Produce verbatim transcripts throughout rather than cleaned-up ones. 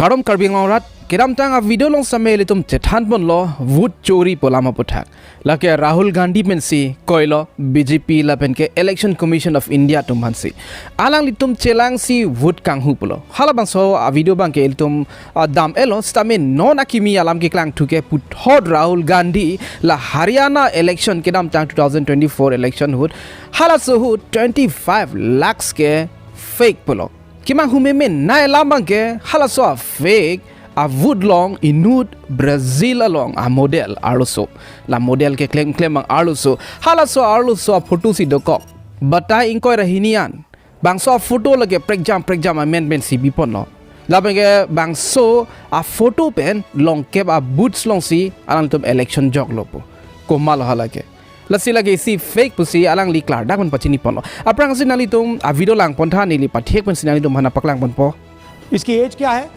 Kardom Karbi Anglong arat, kedamtang a video along sitame ilitum chethan ponlo vote chori pu alam aputhak. Lake Rahul Gandhi pensi koilo B J P lapen ke Election Commission of India atum aphansi. Alanglitum chelangsi vote kanghu pulo. Halabangso a video abangke ilitum, ah, dam-etlo, sitame non akimi alam keklangthu ke puthot Rahul Gandhi la Haryana election kedamtang two thousand twenty-four election ahut, halaso ahut twenty-five lakhs ke fake pulo. Kemanghu meme nai alam abangke halaso a fake a vote along inut Brazil along a model arloso. La model keklem klem abang arloso. Halaso arloso a photo si dokok. Batai ingkoi ra hini an. Bangso a photo lake prekjam prekjam amendment si biponlo. Lapen ke bangso a photo pen longkep a booths alongsi alanglitum election joklo pu. Komatlo halake. Lasi lake isi fake pusi alangli klardak pen pachini ponlo. Aphrangsi nanglitum a video langpon tha, neli pathek pensi nanglitum aphan paklang ponpo. इसकी एज क्या है?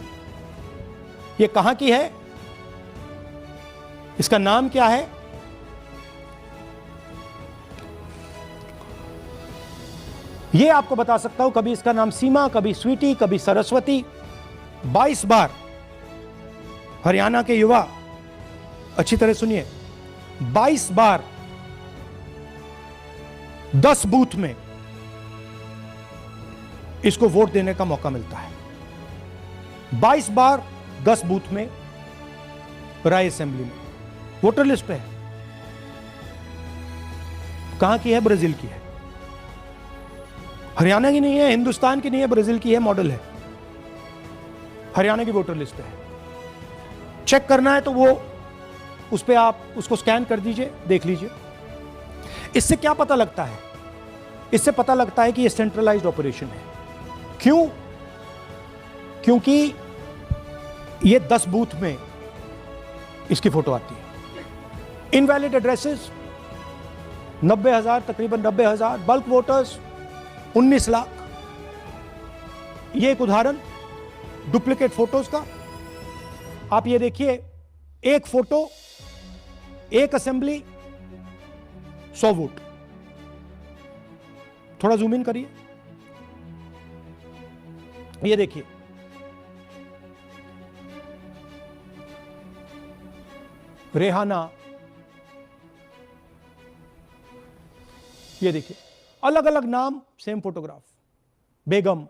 ये कहाँ की है? इसका नाम क्या है? ये आपको बता सकता हूं, कभी इसका नाम सीमा, कभी स्वीटी, कभी सरस्वती। बाईस बार हरियाणा के युवा, अच्छी तरह सुनिए, बाईस बार दस बूथ में इसको वोट देने का मौका मिलता है। बाईस बार दस बूथ में, राय असेंबली में। वोटर लिस्ट पे है। कहां की है? ब्राजील की है। हरियाणा की नहीं है, हिंदुस्तान की नहीं है, ब्राजील की है, मॉडल है। हरियाणा की वोटर लिस्ट पे है। चेक करना है तो वो उस पे आप उसको स्कैन कर दीजिए, देख लीजिए। इससे क्या पता लगता है? इससे पता लगता है कि ये सेंट्रलाइज्ड ऑपरेशन है। क्यों? क्योंकि ये दस बूथ में इसकी फोटो आती है। इनवैलिड एड्रेसेस नब्बे हजार, तकरीबन नब्बे हजार, बल्क वोटर्स उन्नीस लाख। ये एक उदाहरण डुप्लीकेट फोटोज का। आप ये देखिए, एक फोटो, एक असेंबली, सौ वोट। थोड़ा जूम इन करिए, ये देखिए, रेहाना, ये देखिए, अलग अलग नाम, सेम फोटोग्राफ। बेगम,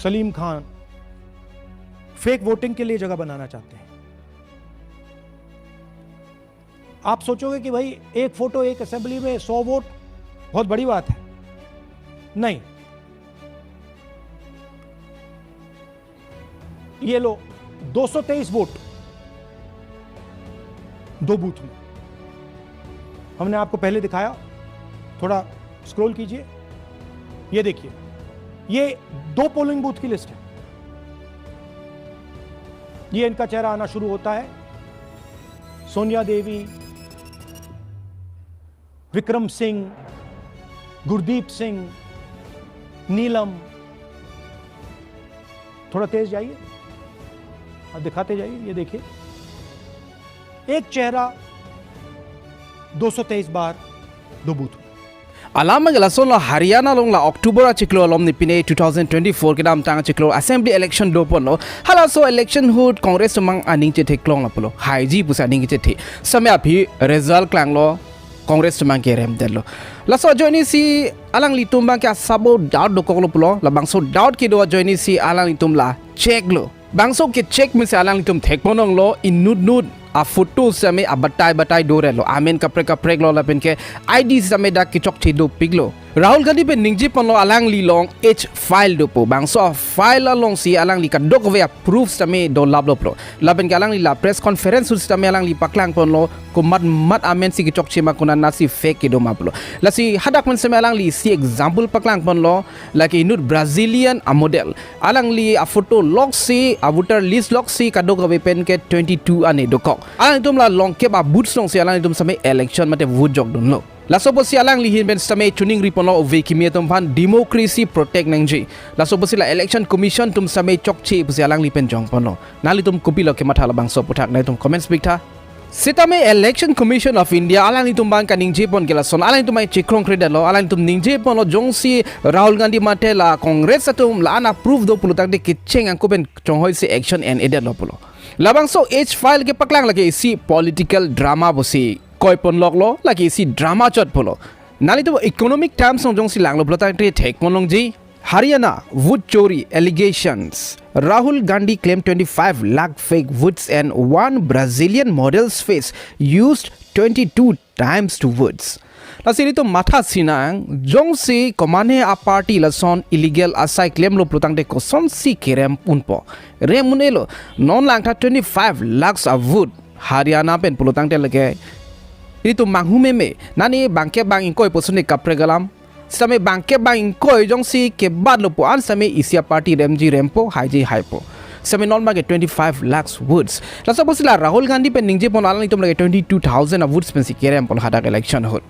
सलीम खान, फेक वोटिंग के लिए जगह बनाना चाहते हैं। आप सोचोगे कि भाई, एक फोटो, एक असेंबली में सौ वोट, बहुत बड़ी बात है। नहीं, ये लो, दो सौ तेईस वोट दो बूथ में। हमने आपको पहले दिखाया, थोड़ा स्क्रॉल कीजिए, ये देखिए, ये दो पोलिंग बूथ की लिस्ट है। ये इनका चेहरा आना शुरू होता है। सोनिया देवी, विक्रम सिंह, गुरदीप सिंह, नीलम। थोड़ा तेज जाइए, आप दिखाते जाइए, ये देखिए, एक चेहरा दो सौ तेईस बार दो booth. Alam abang lason lo, Haryana along la October achiklo alom ni pine two thousand twenty-four kedamtang achiklo assembly election doponlo. Halaso election ahut Congress atum abang aning chetheklong lapulo. Haiji pusi aning chethe. Sitame aphi result klanglo, Congress atum abang kerem detlo. Laso ajoinesi alanglitum abangke asabo doubt dokoklo pulo. Labangso doubt kedo ajoinesi alanglitum la check lo. Bangso ke check mesi alanglitum thekpon longlo, inut nut a photo sitame abatai batai dorelo, amen kaprek kaprek lo lapen ke I D sitame dak kechokche dopiklo. Rahul Gandhi pen ningjeponlo alangli along age file dopo. Bangso a file alongsi alangli kadokave a proof sitame dolaplo pulo. Lapen ke alangli la press conference ahut sitame alangli paklangponlo, komat mat amensi kechokche ma konatnasi fake kedo ma pulo. Lasi hadak pen sitame alangli isi example paklangponlo, lake inut Brazilian a model. Alangli a photo loksi, a voter list loksi kadokave pen ke twenty-two ane dokok. Alangtum la longkep a booths alongsi alangtum sitame election mate vote jokdunlo. Laso apotsi alangli ahin pen sitame choningriponlo ove kimi atum aphan democracy protect nangji. Laso apotsi la election commission atum sitame chokche pusi alangli pen jongponlo. Nanglitum kopilo kematha labangso aputhak, nanglitum comments piktha. Sitame Election Commission of India alanglitum abang kaningje pon ke lason, alanglitum ai chekrong kredetlo, alanglitum ningje ponlo jongsi Rahul Gandhi mate la Congress atum la-an approve do pulotangte kecheng angko pen chonghoi si action en-edetlo pulo. Labangso H file kepaklang lake isi political drama pusi koi ponloklo, lake isi drama chot pulo. Nanglitum Economic Times along jongsi langlo pulotangte thek ponlongji. Haryana, vote chori allegations. Rahul Gandhi claimed twenty-five lakh fake votes and one Brazilian model's face used twenty-two times to votes. Lasi ilitum matha sinang, jongsi komatne a party lason illegal asai klemlo pulotangte kosonsi kerem unpo. Rem un-elo, non langtha twenty-five lakhs a vote Haryana pen pulotangte lake ilitum manghu meme, nani bangke bang ingkoi puson kaprek alam. Sitame bangke bang ingkoi jongsi kebatlo pu an sitame isi a party remji rempo, haiji haipo. Sitame non abangke twenty-five lakhs votes. Laso apotsi la Rahul Gandhi pen ningje pon alanglitum lake twenty-two thousand a votes pensi kerem pon hadak election ahut.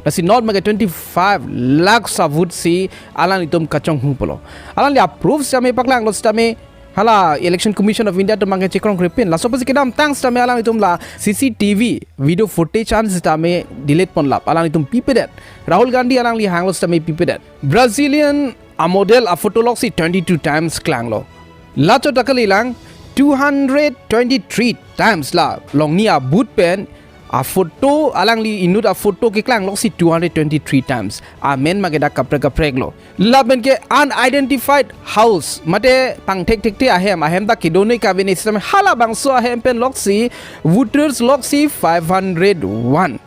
Lasi non abangke twenty-five lakhs a votes si alanglitum kachonghu pulo. Alangli approve sitame paklanglo sitame hala Election Commission of India atum abangke chekrong krepin. Laso apotsi kedamtang sitame alanglitum la C C T V video footage an sitame delete ponlap. Alanglitum pipedet. Rahul Gandhi alangli hanglo sitame pipedet. Brazilian a model a photo loksi twenty-two times klanglo. Lachot ta kalilang two hundred twenty-three times la longni a booth pen a photo, alangli inut a photo keklang loksi two hundred twenty-three times. Amen abangke dak kaprek kapreklo. Lapen ke unidentified house mate pangthek thekte ahem, ahem ta kedo noi kave noi sitame halabangso ahem pen loksi voters loksi five hundred one.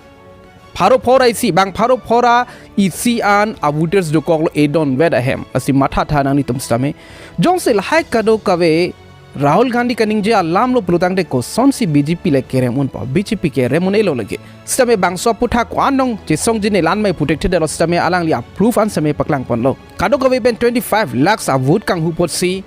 Pharo phora isi, bang pharo phora isi an a voters dokoklo edon vet ahem. Lasi matha tha nanglitum sitame. Jongsi lahai kadokave Rahul Gandhi kaningje alamlo pulotangte kosonsi B J P le kerem unpo, B J P kerem un-elo lake. Sitame bangso aputhak ko-an nong chesongji ne lan mai putek thedetlo sitame alangli approve an sitame paklang ponlo. Kadokave pen twenty-five lakhs a vote kanghu apotsi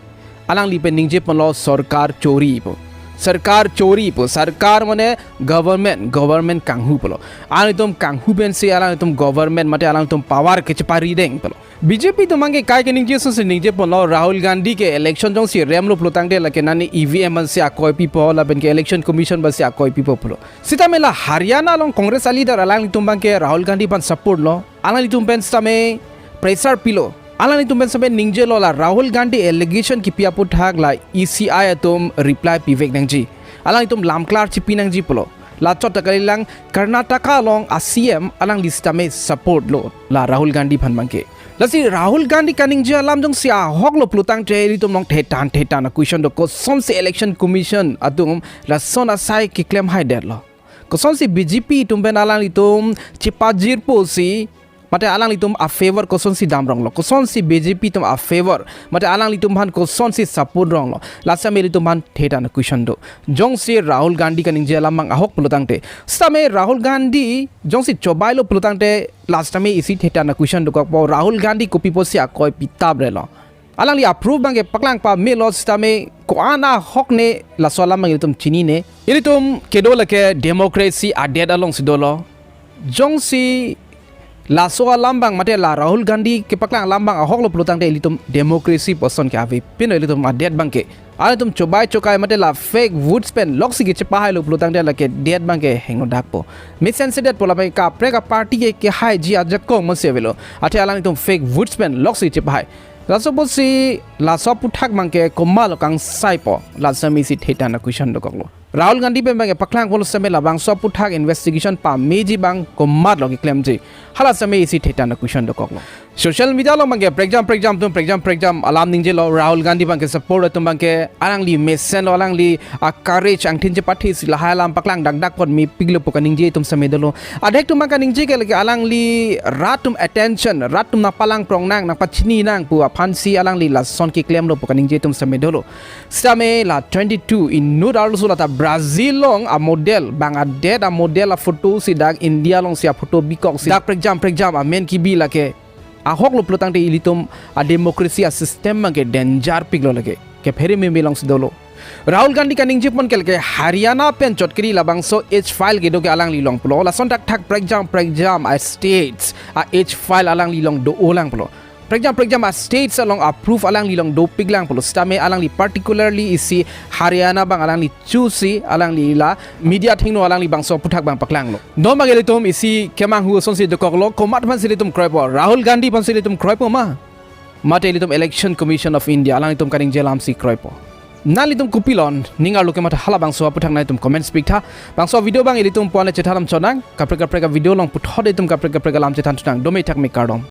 alangli pen ningje ponlo sorkar chori pu. Sorkar chori pu, sorkar mane government, government kanghu pulo. Alanglitum kanghu pensi alanglitum government mate alanglitum power kecheparideng pulo. B J P atum abangke kai keningje asonsi ningje ponlo, Rahul Gandhi ke election jongsi remlo pulotangte lake nani E V M ansi akoi pipo lapen ke Election Commission ansi akoi pipo pulo. Sitame la Haryana along Congress a leader alanglitum abangke Rahul Gandhi aphan support lo. Alanglitum pen sitame pressure pilo. Alanglitum pen sitame ningjelo la Rahul Gandhi allegation kipi aputhak la E C I atum reply pivek nangji. Alanglitum lamklar chipi nangji pulo. Lachot ta kalilang Karnataka along a C M alangli sitame support lo la Rahul Gandhi aphan abangke. Lasi Rahul Gandhi kaningje alam jongsi ahoklo pulotangte ilitum along thetan thetan a question do, kosonsi Election Commission atum lason asai keklem haidetlo. Kosonsi B J P atum pen alanglitum chepajirpo si mate alanglitum a favor kosonsi damronglo, kosonsi B J P atum a favor mate alanglitum aphan kosonsi support ronglo, la sitame ilitum aphan thetan a question do. Jongsi Rahul Gandhi kaningje alam abang ahok pulotangte, sitame Rahul Gandhi jongsi chobailo pulotangte la sitame isi thetan a question dokokpo, Rahul Gandhi kopi apotsi akoi pitaprelo. Alangli approve abangke paklang pamelo sitame ko-an ahok ne laso alam abang ilitum chinine. Ilitum kedo lake democracy adet alongsi dolo. Jongsi laso alam abang mate la Rahul Gandhi kepaklang alam abang ahoklo pulotangte ilitum democracy puson ke avepinlo, ilitum adet abangke. Alanglitum chobai chokai mate la fake votes pen loksi kechepahailo pulotangte lake det abangke hengno dakpo. Mesense detpo, lapen kaprek a party ke kehaiji ajakong masi avelo. Athe alanglitum fake votes pen loksi chepahai. Laso apotsi laso aputhak abangke komatlo kangsaipo, la sitame isi thetan a question dokoklo. Rahul Gandhi pen abangke paklang ponlo sitame labangso aputhak investigation pameji abang komatlo keklemji, hala sitame isi thetan a question dokoklo. Social media along abangke prekjam prekjam atum prekjam prekjam alam ningjelo, Rahul Gandhi abangke support atum abangke alangli mesenlo, alangli a courage angthin chepathesi lahai alam paklang dakdak pon mepiklo pu kaningje atum sitame dolo. Adhek atum abang kaningje ke lake alangli rat atum attention, rat atum nangpalang prong nang, nangpachini nang pu aphansi alangli lason keklemlo pu kaningje atum sitame dolo. Sitame la twenty-two inut arloso lata Brazil along a model, bang adet a model a photo si dak India alongsi a photo bikoksi dak prekjam prekjam amen kibi lake ahoklo pulotangte ilitum a democracy a system abangke danger piklo lake, kephere meme alongsi dolo. Rahul Gandhi kaningje pon ke lake Haryana pen chot kiri labangso H file kedo ke alangli along pulo, lason thakthak prekjam prekjam a states a H file alangli along do-olang pulo. Prekjam prekjam a-states along a-proof alangli along dopiklang pulo sitame alangli particularly isi Haryana abang alangli choose si alangli la media athengno alanglibangso aputhak abang paklanglo. Non abang ilitum isi kemanghu asonsi dokoklo, komat aphansi ilitum kroipo? Rahul Gandhi aphansi ilitum kroipo ma? Mate ilitum Election Commission of India alanglitum kaningje alamsi kroipo? Nanglitum kopilo, ning arlo kematha halabangso aputhak nanglitum comments piktha. Bangso video abang ilitum puan le chethan chonang, kaprek kaprek a-video along puthot ilitum kaprek kaprek alam chethan chonang. Dome thakme, kardom.